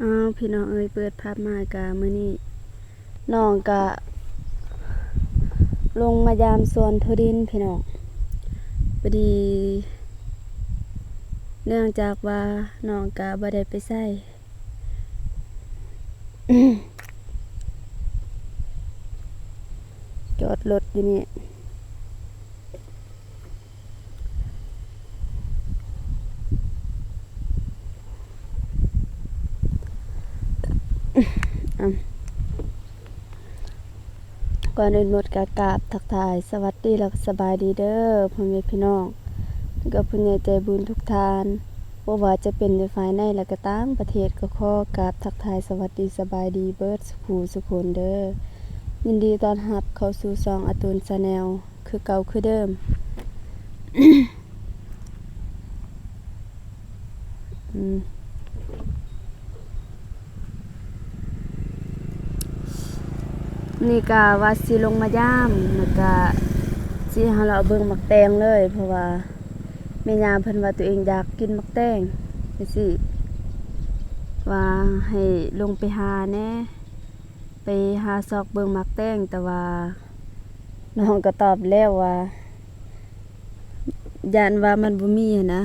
ອ້າວ ພີ່ນ້ອງເອີຍ ເປີດພາບມາກະມື້ນີ້ນ້ອງກະລົງມາຢາມສວນຖົ່ວດິນພີ່ນ້ອງ. ພໍດີ ເນື່ອງຈາກວ່ານ້ອງກະບໍ່ໄດ້ໄປໃສ ຈອດລົດຢູ່ນີ້. ກ່ອນອື່ນໝົດກະກາບທັກທາຍສະຫວັດດີ ແລ້ວກະສະບາຍດີເດີພໍ່ແມ່ພີ່ນ້ອງ ແລ້ວກະຜູ້ໃຫຍ່ໃຈບຸນທຸກທ່ານ ບໍ່ວ່າຈະເປັນຢູ່ພາຍໃນ ແລະກະຕ່າງປະເທດ ກໍຂໍກາບທັກທາຍສະຫວັດດີສະບາຍດີເບິດສູ່ຜູ້ສູ່ຄົນເດີ. ຍິນດີຕ້ອນຮັບເຂົ້າສູ່ຊ່ອງອາຕູນແຊນແນວ ຄືເກົ່າຄືເດີມ. ອືມ ນີ້ກະວ່າຊິລົງມາຢາມ ແລ້ວກະຊິຫາເລາະເບິ່ງໝາກແຕງເລີຍ ເພາະວ່າແມ່ຍ່າເພິ່ນວ່າຕົວເອງຢາກກິນໝາກແຕງ ຈັ່ງຊີ້ ວ່າໃຫ້ລົງໄປຫາແດ່ ໄປຫາຊອກເບິ່ງໝາກແຕງ ແຕ່ວ່າ ນ້ອງກໍຕອບແລ້ວວ່າ ຢ້ານວ່າມັນບໍ່ມີຫັ້ນນະ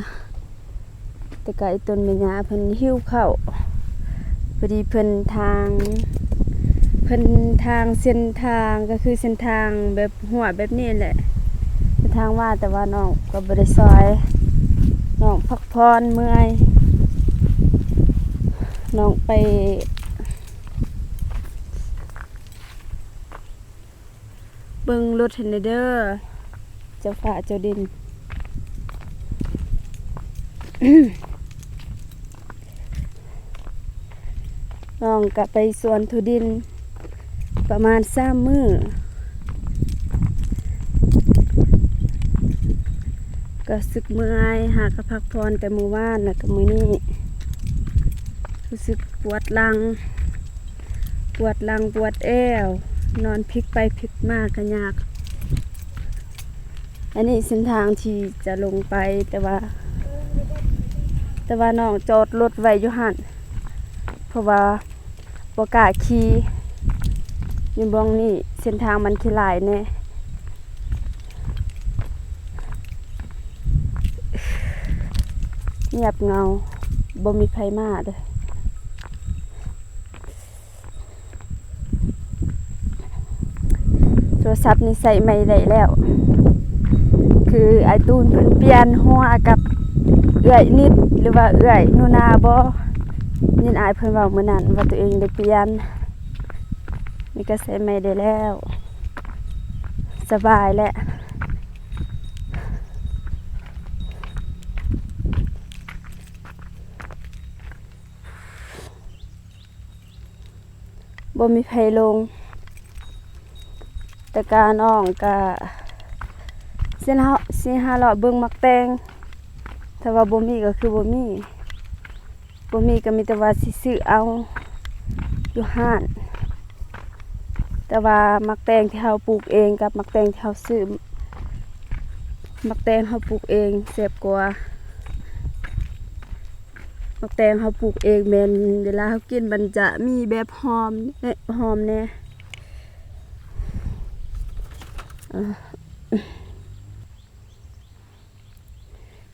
ແຕ່ກະອີ່ຕົນແມ່ຍ່າເພິ່ນຫິວເຂົ້າ ພໍດີເພິ່ນທາງ ເພິ່ນທາງເສັ້ນທາງ ກໍຄືເສັ້ນທາງແບບຮົ້ວແບບນີ້ແຫຼະ ເພິ່ນທາງມາ ແຕ່ວ່ານ້ອງກໍບໍ່ໄດ້ຊ່ອຍ ນ້ອງພັກຜ່ອນເມື່ອຍ ນ້ອງໄປ ເບິ່ງລົດໃຫ້ແດ່ເດີ ເຈົ້າຟ້າເຈົ້າດິນ. ນ້ອງກະໄປສວນຖົ່ວດິນປະມານສາມມື້ ກໍສຶກເມື່ອຍ ຫາກະພັກຜ່ອນແຕ່ມື້ວານ ແລ້ວກະມື້ນີ້ ຮູ້ສຶກປວດຫຼັງ ປວດຫຼັງປວດແອວ ນອນພິກໄປພິກມາກະຍາກ. ອັນນີ້ເສັ້ນທາງທີ່ຈະລົງໄປ ແຕ່ວ່າ ແຕ່ວ່ານ້ອງຈອດລົດໄວ້ຢູ່ຫັ້ນ ເພາະວ່າບໍ່ກ້າຂີ່ ຢູ່ບ່ອນນີ້ເສັ້ນທາງມັນຂີ້ຫຼາຍແດ່. ງຽບເຫງົາ ບໍ່ມີໃຜມາເດີ້. ໂທລະສັບນີ້ໃຊ້ໃໝ່ໄດ້ແລ້ວ ຄືອ້າຍຕູນເພິ່ນປ່ຽນຫົວກັບເອື້ອຍນິດ ຫຼືວ່າເອື້ອຍໜູນາບໍ ຍິນອ້າຍເພິ່ນເວົ້າມື້ນັ້ນວ່າຕົວເອງໄດ້ປ່ຽນ ນີ້ກະໃຊ້ໃໝ່ໄດ້ແລ້ວ ສະບາຍແຫຼະ. ບໍ່ມີໃຜລົງ ແຕ່ກະນ້ອງກະຊິເລາະ ຊິຫາເລາະເບິ່ງໝາກແຕງ ຖ້າວ່າບໍ່ມີກໍຄືບໍ່ມີ ບໍ່ມີກໍມີແຕ່ວ່າຊິຊື້ເອົາຢູ່ຮ້ານ ແຕ່ວ່າໝາກແຕງທີ່ເຮົາປູກເອງກັບໝາກແຕງທີ່ເຮົາຊື້ ໝາກແຕງເຮົາປູກເອງແຊບກວ່າ. ໝາກແຕງເຮົາປູກເອງແມ່ນເວລາເຮົາກິນມັນຈະມີແບບຫອມແນ່ ຫອມແນ່. ເອີ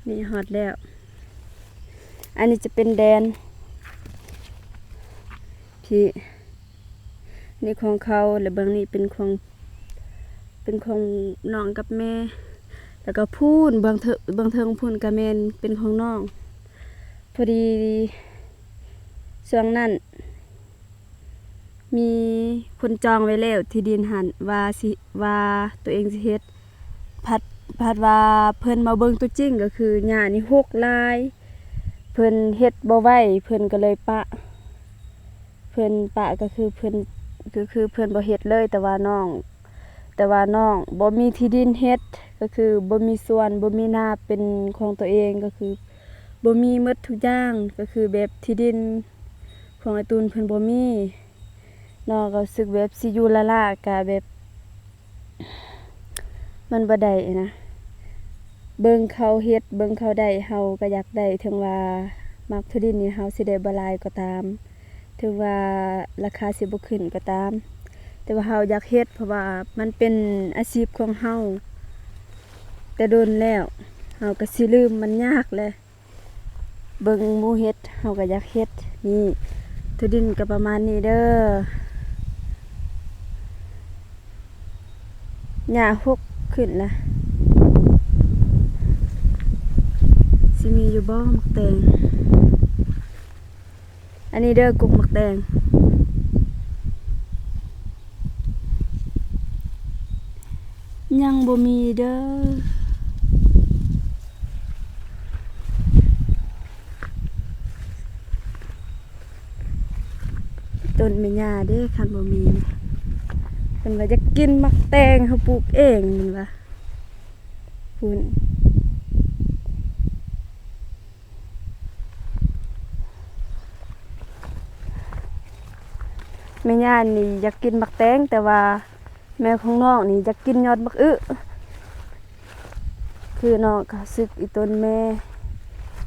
ນີ້ຮອດແລ້ວ ອັນນີ້ຈະເປັນແດນ ທີ່ ນີ້ຂອງເຂົາ ແລະເບື້ອງນີ້ເປັນຂອງ ເປັນຂອງນ້ອງກັບແມ່ ແລ້ວກໍພຸ້ນເບື້ອງເທິງ ເບື້ອງເທິງພຸ້ນກໍແມ່ນເປັນຂອງນ້ອງ. ພໍດີຊ່ວງນັ້ນມີຄົນຈອງໄວ້ແລ້ວທີ່ດິນຫັ້ນ ວ່າຊິ ວ່າຕົວເອງຊິເຮັດ ພັດ ພັດວ່າເພິ່ນມາເບິ່ງຕົວຈິງ ກໍຄືຫຍ້ານີ້ຮົກຫຼາຍ ເພິ່ນເຮັດບໍ່ໄຫວ ເພິ່ນກໍເລີຍປະ ເພິ່ນປະກໍຄືເພິ່ນ ກໍຄືເພິ່ນບໍ່ເຮັດເລີຍ ແຕ່ວ່ານ້ອງ ແຕ່ວ່ານ້ອງບໍ່ມີທີ່ດິນເຮັດ ກໍຄືບໍ່ມີສວນ ບໍ່ມີນາເປັນຂອງຕົວເອງ ກໍຄືບໍ່ມີໝົດທຸກຢ່າງ ກໍຄືແບບທີ່ດິນຂອງອ້າຍຕູນເພິ່ນບໍ່ມີ. ນ້ອງກໍຮູ້ສຶກແບບຊິຢູ່ລ້າໆ ກະແບບມັນບໍ່ໄດ້ນະ ເບິ່ງເຂົາເຮັດ ເບິ່ງເຂົາໄດ້ ເຮົາກໍຢາກໄດ້ ເຖິງວ່າໝາກຖົ່ວດິນນີ້ເຮົາຊິໄດ້ບໍ່ຫຼາຍກໍຕາມ ເຖິງວ່າລາຄາຊິບໍ່ຂຶ້ນກໍຕາມ ແຕ່ວ່າເຮົາຢາກເຮັດ ເພາະວ່າມັນເປັນອາຊີບຂອງເຮົາແຕ່ດົນແລ້ວ ເຮົາກໍຊິລືມ ມັນຍາກແຫຼະ. ເບິ່ງໝູ່ເຮັດ ເຮົາກໍຢາກເຮັດ. ນີ້ ຖົ່ວດິນກໍປະມານນີ້ເດີ. ຫຍ້າຫົກຂຶ້ນລະ ຊິມີຢູ່ບໍ່ໝາກແຕງ? ອັນນີ້ເດີ ກົກໝາກແຕງ ຍັງບໍ່ມີເດີ. ຕົ້ນແມ່ຍ່າເດ້ ຄັນບໍ່ມີນະ ເພິ່ນວ່າຢາກກິນໝາກແຕງເຮົາປູກເອງ ເພິ່ນວ່າ ພຸ້ນ. ແມ່ຍ່ານີ້ຢາກກິນໝາກແຕງ ແຕ່ວ່າແມ່ຂອງນ້ອງນີ້ຢາກກິນຍອດໝາກອຶ ຄືນ້ອງກໍສຶກອີ່ຕົນແມ່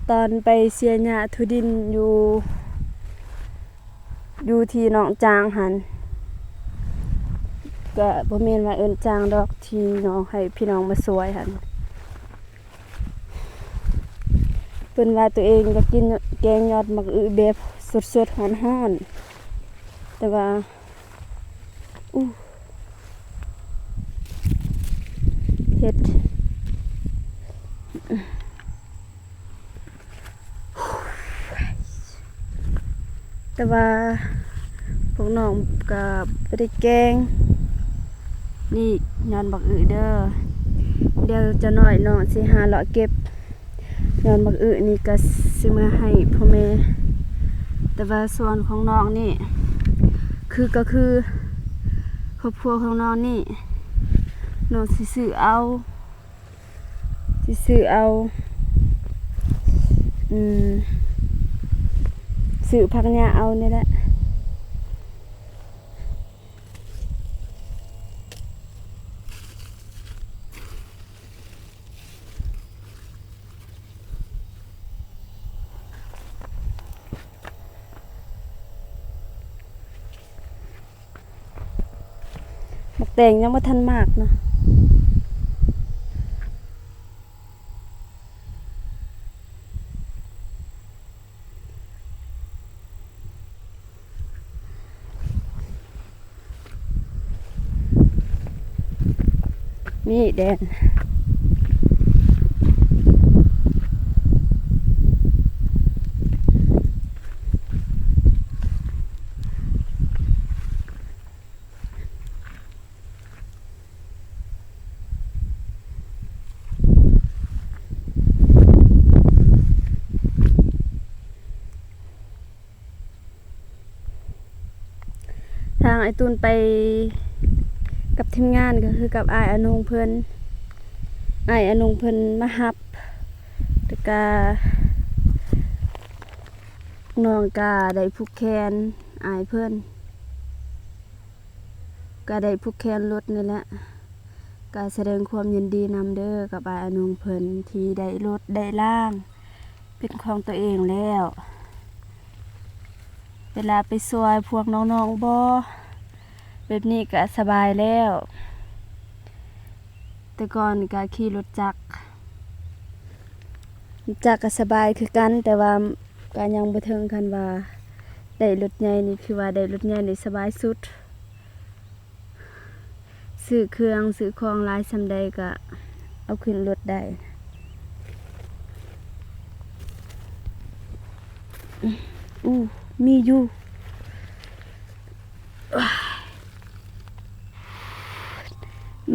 ຕອນໄປເສຍຫຍ້າຖົ່ວດິນຢູ່ ຢູ່ທີ່ນ້ອງຈ້າງຫັ້ນ ກໍບໍ່ແມ່ນວ່າເອີ້ນຈ້າງດອກ ທີ່ນ້ອງໃຫ້ພີ່ນ້ອງມາຊ່ວຍຫັ້ນ. ເພິ່ນວ່າຕົວເອງກໍກິນແກງຍອດໝາກອຶແບບສົດໆ ຮ້ອນໆ ແຕ່ວ່າ ອູ້ ເຮັດ ແຕ່ວ່າພວກນ້ອງກໍບໍ່ໄດ້ແກງ ນີ້ຍອດບັກອຶເດີ. ດຽວຈັກໜ້ອຍນ້ອງຊິຫາເລາະເກັບຍອດບັກອຶນີ້ ກໍຊິເມືອໃຫ້ພໍ່ແມ່. ແຕ່ວ່າສວນຂອງນ້ອງນີ້ ຄື ກໍຄືຄອບຄົວຂອງນ້ອງນີ້ ນ້ອງຊິຊື້ເອົາ ຊິຊື້ເອົາ ອືມ ຊື້ຜັກຫຍ້າເອົານີ້ແຫຼະ. ໝາກແຕງຍັງບໍ່ທັນໝາກເນາະ. ນີ້ແດນ ທາງອ້າຍຕູນໄປກັບທີມງານ ກໍຄືກັບອ້າຍອານົງເພິ່ນ ອ້າຍອານົງເພິ່ນມາຮັບ ແລ້ວກະນ້ອງກະໄດ້ຜູກແຂນອ້າຍເພິ່ນ ກະໄດ້ຜູກແຂນລົດນີ້ແຫຼະ ກະສະແດງຄວາມຍິນດີນຳເດີກັບອ້າຍອານົງເພິ່ນທີ່ໄດ້ລົດໄດ້ລາງເປັນຂອງຕົວເອງແລ້ວ. ເວລາໄປຊ່ວຍພວກນ້ອງໆບໍ ແບບນີ້ກະສະບາຍແລ້ວ. ແຕ່ກ່ອນກະຂີ່ລົດຈັກ ລົດຈັກກະສະບາຍຄືກັນ ແຕ່ວ່າກະຍັງບໍ່ເຖິງຂັ້ນວ່າໄດ້ລົດໃຫຍ່ນີ້ ຄືວ່າໄດ້ລົດໃຫຍ່ນີ້ສະບາຍສຸດ. ຊື້ເຄື່ອງຊື້ຂອງຫຼາຍສ່ຳໃດກະເອົາຂຶ້ນລົດໄດ້. ອູ້ ມີຢູ່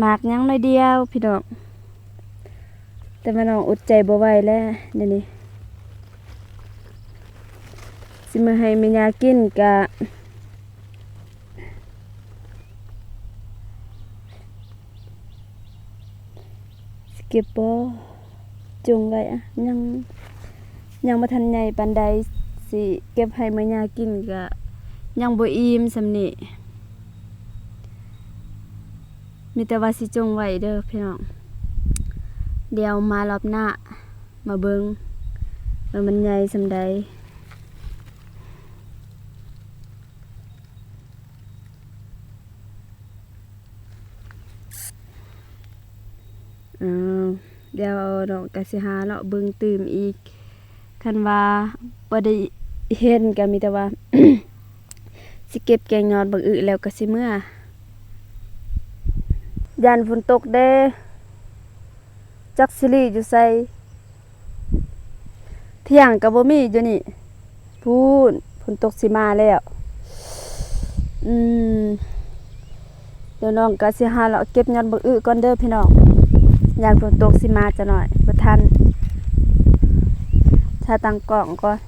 ໝາກຍັງໜ້ອຍດຽວພີ່ນ້ອງ. ແຕ່ວ່ານ້ອງອົດໃຈບໍ່ໄຫວແລ້ວ ດຽວນີ້ຊິມາໃຫ້ແມ່ຍ່າກິນ ກະຊິເກັບບໍ່ ຈົ່ງໄວ້ອະ ຍັງ ຍັງບໍ່ທັນໃຫຍ່ປານໃດ ຊິເກັບໃຫ້ແມ່ຍ່າກິນ ກະຍັງບໍ່ອີ່ມສ່ຳນີ້. ມີແຕ່ວ່າຊິຈົ່ງໄວ້ເດີພີ່ນ້ອງ ດຽວມາລອບໜ້າມາເບິ່ງວ່າມັນໃຫຍ່ສ່ຳໃດ. ດຽວນ້ອງກໍຊິຫາເລາະເບິ່ງຕື່ມອີກ. ຄັນວ່າບໍ່ໄດ້ເຫັນກໍມີແຕ່ວ່າ ຊິເກັບແກງຍອດບັກອຶແລ້ວກໍຊິເມືອ. ຢ້ານຝົນຕົກເດ້. ຈັກຊິລີ້ຢູ່ໃສ? ທ່ຽງກໍບໍ່ມີຢູ່ນີ້. ພຸ້ນ ຝົນຕົກຊິມາແລ້ວ. ອືມ ດຽວນ້ອງກໍຊິຫາເລາະເກັບຍອດບັກອຶກ່ອນເດີພີ່ນ້ອງ. ຢ້ານຝົນຕົກຊິມາຈັກໜ້ອຍ ບໍ່ທັນ. ຖ້າຕັ້ງກ້ອງກ່ອນ.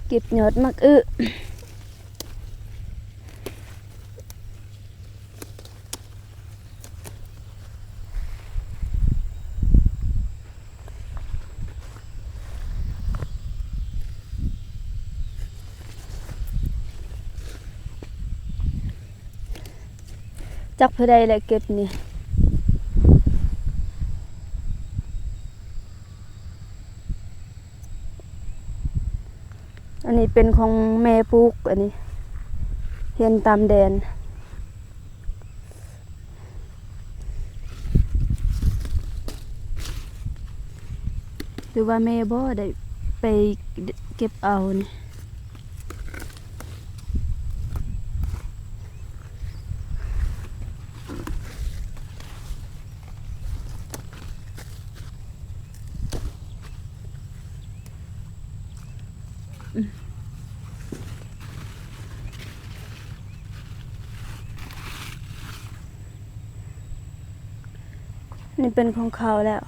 ເກັບຍອດໝາກອຶ. ຈັກຜູ້ໃດແຫຼະເກັບນີ້. ອັນນີ້ເປັນຂອງແມ່ປູກ ອັນນີ້ເຫັນຕາມແດນ. ຫຼືວ່າແມ່ບໍ່ໄດ້ໄປເກັບເອົານີ້. ນີ້ເປັນຂອງເຂົາແລ້ວ.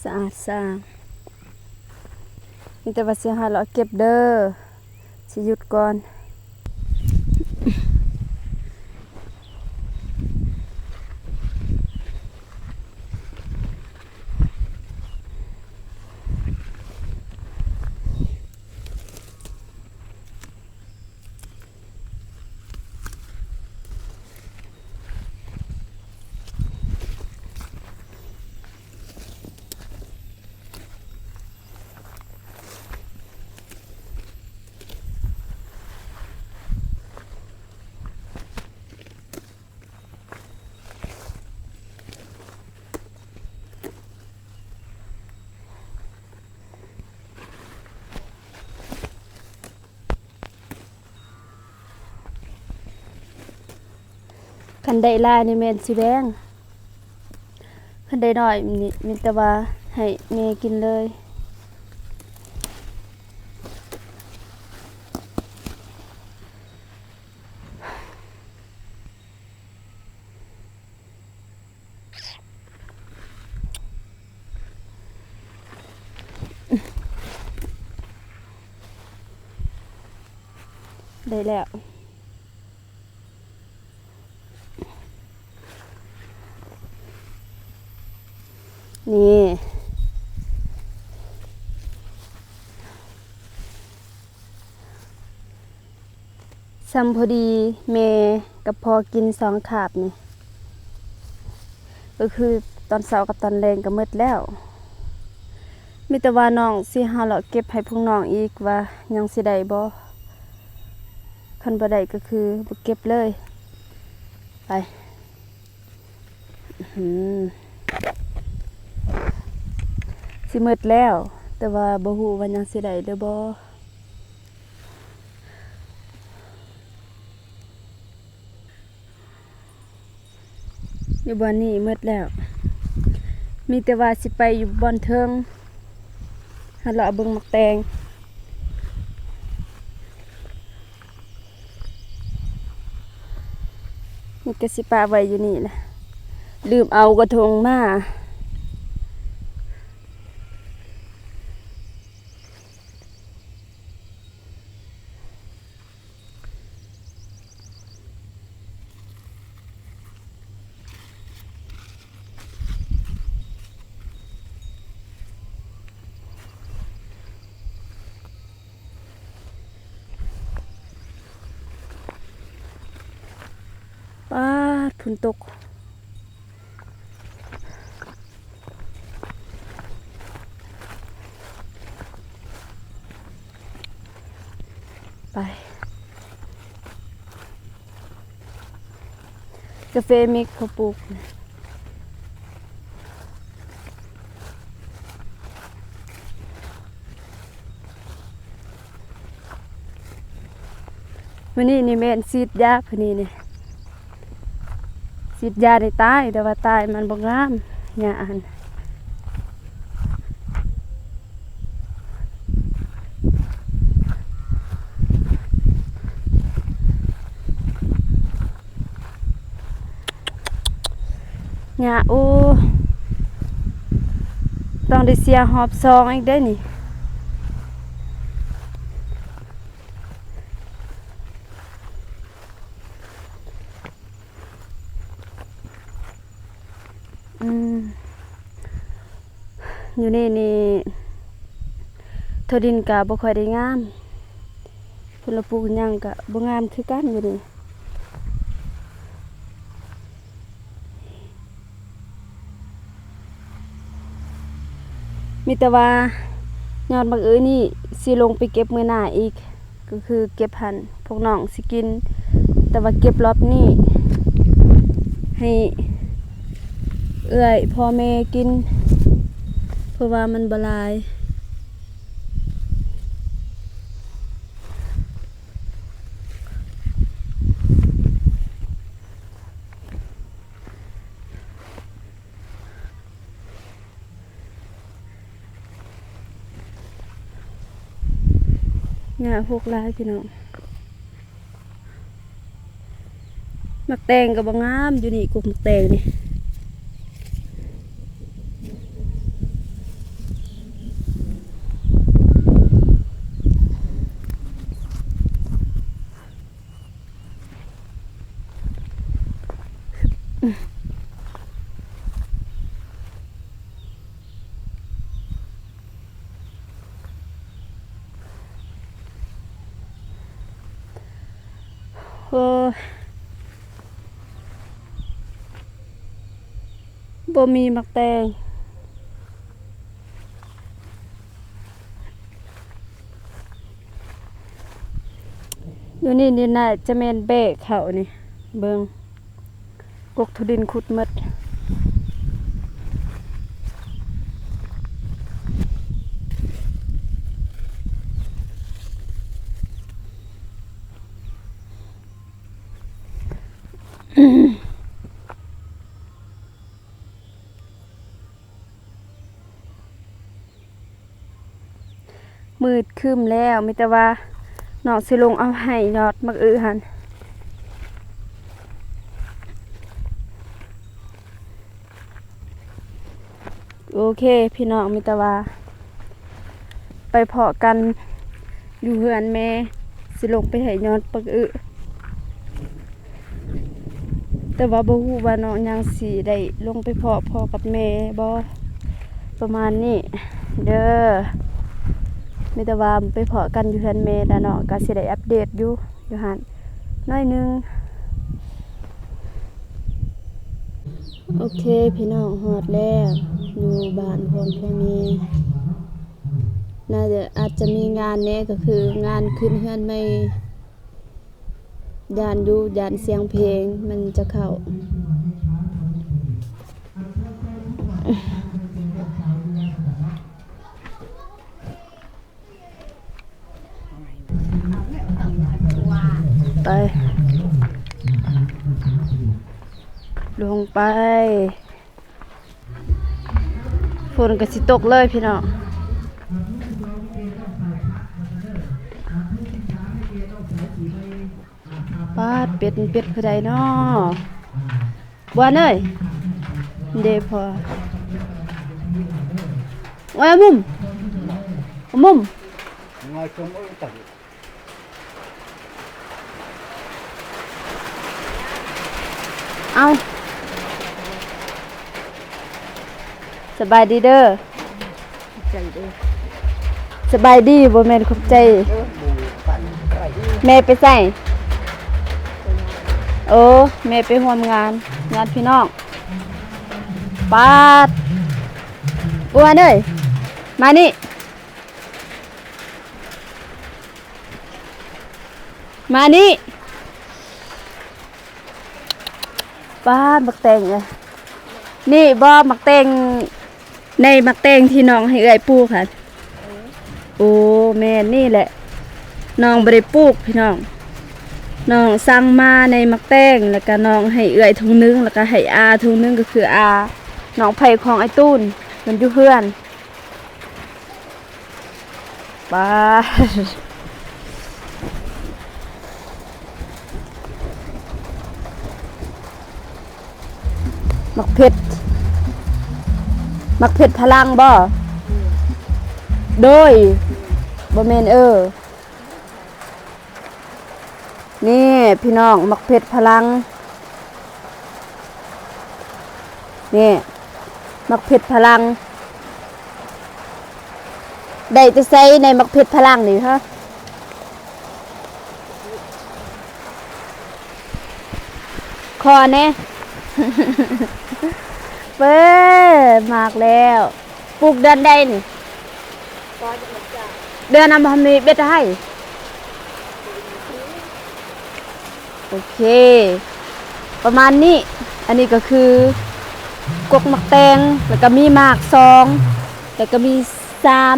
ສະອາດສະອ້າງ. ມີແຕ່ວ່າຊິຫາເລາະເກັບເດີ. ຊິຢຸດກ່ອນ. ຄັນໄດ້ຫຼາຍນີ້ແມ່ນຊິແບ່ງ, ຄັນໄດ້ໜ້ອຍນີ້ມີແຕ່ວ່າໃຫ້ແມ່ກິນເລີຍ. ໄດ້ແລ້ວ ນີ້. ຊ່ຳພໍດີແມ່ກັບພໍ່ກິນສອງຄາບນີ້ ກໍຄືຕອນເຊົ້າກັບຕອນແລງກໍໝົດແລ້ວ. ມີແຕ່ວ່ານ້ອງຊິຫາເລາະເກັບໃຫ້ພວກນ້ອງອີກວ່າຍັງຊິໄດ້ບໍ່, ຄັນບໍ່ໄດ້ກໍຄືບໍ່ເກັບເລີຍ. ໄປ. ອືມ ຊິໝົດແລ້ວ ແຕ່ວ່າບໍ່ຮູ້ວ່າຍັງຊິໄດ້ຫຼືບໍ່. ຢູ່ບ່ອນນີ້ໝົດແລ້ວ ມີແຕ່ວ່າຊິໄປຢູ່ບ່ອນເທິງ ຫາເລາະເບິ່ງໝາກແຕງ. ນີ້ກໍຊິປະໄວ້ຢູ່ນີ້ແຫຼະ ລືມເອົາກະທົງມາ. ຝົນຕົກ. ໄປ ກາເຟເມັກເຂົາປູກ. ມື້ນີ້ນີ້ແມ່ນສີດຢາ ມື້ນີ້ນີ້ສີດຢານີ້ຕາຍ ແຕ່ວ່າຕາຍມັນບໍ່ງາມ ຫຍ້າຫັ້ນ. ຫຍ້າ ໂອ້ ຕ້ອງໄດ້ເສຍຮອບສອງອີກເດ້ນີ້. ອືມ ຢູ່ນີ້ນີ້ ທົ່ວດິນກະບໍ່ຄ່ອຍໄດ້ງາມ ເພິ່ນລະປູກຫຍັງກະບໍ່ງາມຄືກັນຢູ່ນີ້. ມີແຕ່ວ່າຍອດໝາກອຶນີ້ຊິລົງໄປເກັບມື້ໜ້າອີກ ກໍຄືເກັບຫັ້ນພວກນ້ອງຊິກິນ ແຕ່ວ່າເກັບລອບນີ້ໃຫ້ເອື້ອຍພໍ່ແມ່ກິນ ເພາະວ່າມັນບໍ່ຫຼາຍ. ຫຍ້າຮົກຫຼາຍພີ່ນ້ອງ ໝາກແຕງກໍບໍ່ງາມຢູ່ນີ້ ກົກໝາກແຕງນີ້. ໂອ້ຍ ບໍ່ມີໝາກແຕງ. ຢູ່ນີ້ນີ້ໜ້າຈະແມ່ນແບກເຂົ້ານີ້ ເບິ່ງ ກົກຖົ່ວດິນຂຸດໝົດ. ມືດຄຶ້ມແລ້ວ ມີແຕ່ວ່ານ້ອງຊິລົງເອົາໃຫ້ຍອດໝາກອຶຫັ້ນ. ໂອເຄພີ່ນ້ອງ ມີແຕ່ວ່າໄປພໍ້ກັນຢູ່ເຮືອນແມ່ ຊິລົງໄປໃຫ້ຍອດໝາກອຶ. ແຕ່ວ່າບໍ່ຮູ້ວ່ານ້ອງຍັງຊິໄດ້ລົງໄປພໍ້ພໍ່ກັບແມ່ບໍ່ ປະມານນີ້ເດີ. ມີແຕ່ວ່າໄປພໍ້ກັນຢູ່ເຮືອນແມ່ ແລ້ວນ້ອງກໍຊິໄດ້ອັບເດດຢູ່ ຢູ່ຫັ້ນໜ້ອຍໜຶ່ງ. ໂອເຄພີ່ນ້ອງ ຮອດແລ້ວ ຢູ່ບ້ານຂອງພວກນີ້ ໜ້າຈະ ອາດຈະມີງານແດ່ ກໍຄືງານຂຶ້ນເຮືອນໃໝ່. ຢ້ານຢູ່ ຢ້ານສຽງເພງມັນຈະເຂົ້າ. ໄປ ລົງໄປ. ຝົນກໍຊິຕົກເລີຍພີ່ນ້ອງ. ປາດ ເປັດ ເປັດຜູ້ໃດນໍ? ບວນເອີຍ ເດພໍ່ ໂອ້ຍ ມຸມ ມຸມ. ເອົ້າ ສະບາຍດີເດີ. ໃຈເດີ. ສະບາຍດີ ບໍ່ແມ່ນຂອບໃຈ. ເອີ ແມ່ໄປໃສ? ໂອ້ ແມ່ໄປຮ່ວມງານ. ຍາດພີ່ນ້ອງ ປາດ ອ້ວນເອີຍ ມານີ້ ມານີ້ ປາດ ໝາກແຕງເອີຍ ນີ້ບໍ່ ໝາກແຕງ ໃນໝາກແຕງທີ່ນ້ອງໃຫ້ເອື້ອຍປູກຫັ້ນ. ໂອ້ ແມ່ນນີ້ແຫຼະ ນ້ອງບໍ່ໄດ້ປູກພີ່ນ້ອງ ນ້ອງສັ່ງມາໃນໝາກແຕງ ແລ້ວກະນ້ອງໃຫ້ເອື້ອຍຖົງໜຶ່ງ ແລ້ວກະໃຫ້ອາຖົງໜຶ່ງ ກໍຄືອານ້ອງໃຜຂອງອ້າຍຕູນ ເພິ່ນຢູ່ເຮືອນ. ປາດ ໝາກເຜັດ ໝາກເຜັດພະລັງບໍ່? ໂດຍ ບໍ່ແມ່ນ ເອີ ນີ້ພີ່ນ້ອງ ໝາກເຜັດພະລັງ ນີ້ ໝາກເຜັດພະລັງ ໄດ້ແຕ່ໃສໃນໝາກເຜັດພະລັງນີ້ຮະ? ຂໍແດ່ ເປີ ໝາກແລ້ວ ປູກເດືອນໃດນີ້? ເດືອນອຳມະມີເບັດໃຫ້ ໂອເຄ ປະມານນີ້ ອັນນີ້ກໍຄືກົກໝາກແຕງ ແລ້ວກໍມີໝາກສອງ ແລ້ວກໍມີສາມ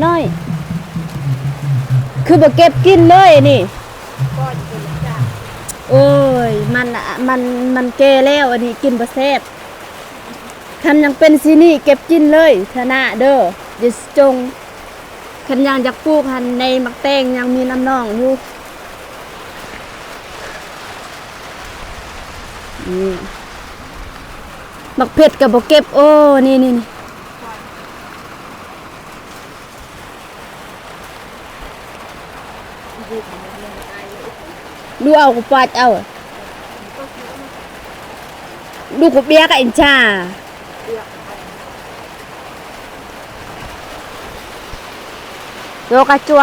ນ້ອຍໆ ຄືບໍ່ເກັບກິນເລີຍນີ້ ໂອ້ຍ ມັນ ມັນ ມັນແກ່ແລ້ວ ອັນນີ້ກິນບໍ່ແຊບ. ຄັນຍັງເປັນຊີ້ນີ້ເກັບກິນເລີຍ ເທື່ອໜ້າເດີ ຢ່າຈົ່ງ ຄັນຍັງຢາກປູກຫັ້ນ ໃນໝາກແຕງຍັງມີນ້ຳໜອງຢູ່ ນີ້ ໝາກເຜັດກໍບໍ່ເກັບ ໂອ້ ນີ້ໆໆ. ດູເອົາ ກູປາດເອົາ ດູກູເບຍກະອິນຊາ ໂຍກະຈົວ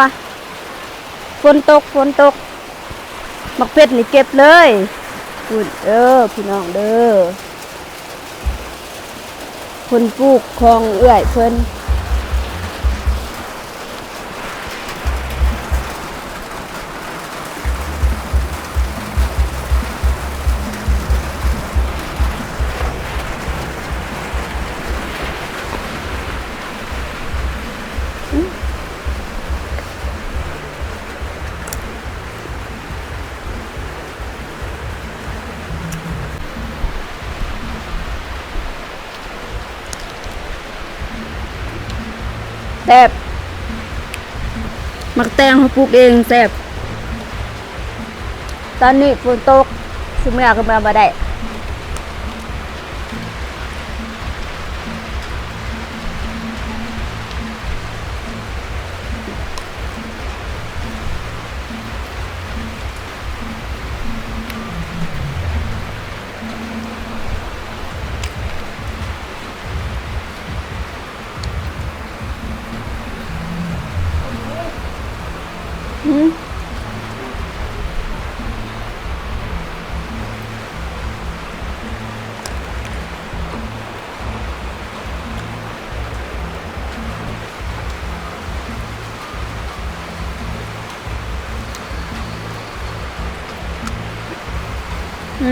ຝົນຕົກ ຝົນຕົກ ໝາກເຜັດນີ້ເກັບເລີຍ ພຸ້ນເດີ ພີ່ນ້ອງເດີ. ເພິ່ນປູກຂອງເອື້ອຍເພິ່ນ. ແຊບ ໝາກແຕງເຮົາປູກເອງ ແຊບ. ຕອນນີ້ຝົນຕົກ ຊິເມືອກໍເມືອບໍ່ໄດ້.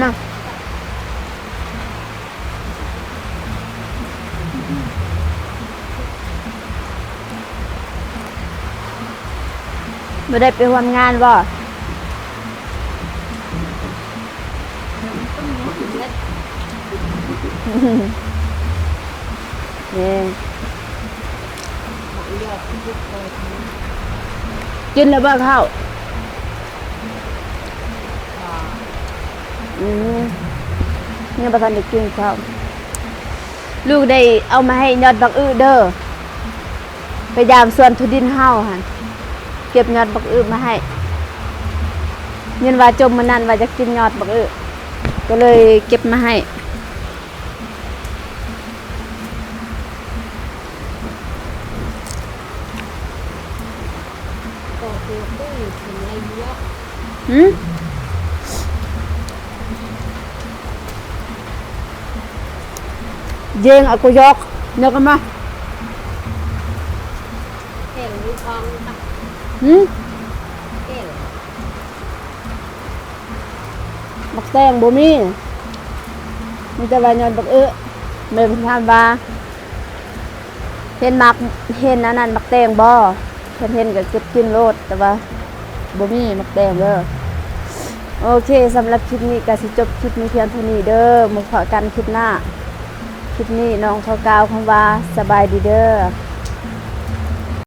ມາ ບໍ່ໄດ້ໄປຮ່ວມງານບໍ່? ແມ່ນ ກິນແລ້ວບໍ່ເຂົ້າ? ອືມ ຍັງບໍ່ທັນໄດ້ກິນເຂົ້າ. ລູກໄດ້ເອົາມາໃຫ້ຍອດບັກອຶເດີ ໄປຢາມສວນຖົ່ວດິນເຮົາຫັ້ນ ເກັບຍອດບັກອຶມາໃຫ້. ຍິນວ່າຈົ່ມມື້ນັ້ນວ່າຢາກກິນຍອດບັກອຶ ກໍເລີຍເກັບມາໃຫ້. ຫືມ? ຫືມ? ເຢັງ ອາກຸຢອກ ຍອກກັນມາ. ເຫັນຢູ່ທ້ອງ ຫືມ? ເຫັນ ໝາກແຕງບໍ່ມີ ມີແຕ່ວ່າຍ້ອນບັກເອະ. ແມ່ເພິ່ນຖາມວ່າ ເຫັນໝາກ ເຫັນອັນນັ້ນ ໝາກແຕງບໍ່? ຄັນເຫັນກໍເກັບກິນໂລດ ແຕ່ວ່າບໍ່ມີໝາກແຕງເດີ. ໂອເຄ ສຳລັບຄລິບນີ້ກໍຊິຈົບຄລິບມີພຽງເທົ່ານີ້ເດີ. ມາພໍ້ກັນຄລິບໜ້າ. ຄລິບນີ້ນ້ອງຂໍກ່າວຄຳວ່າສະບາຍດີເດີ.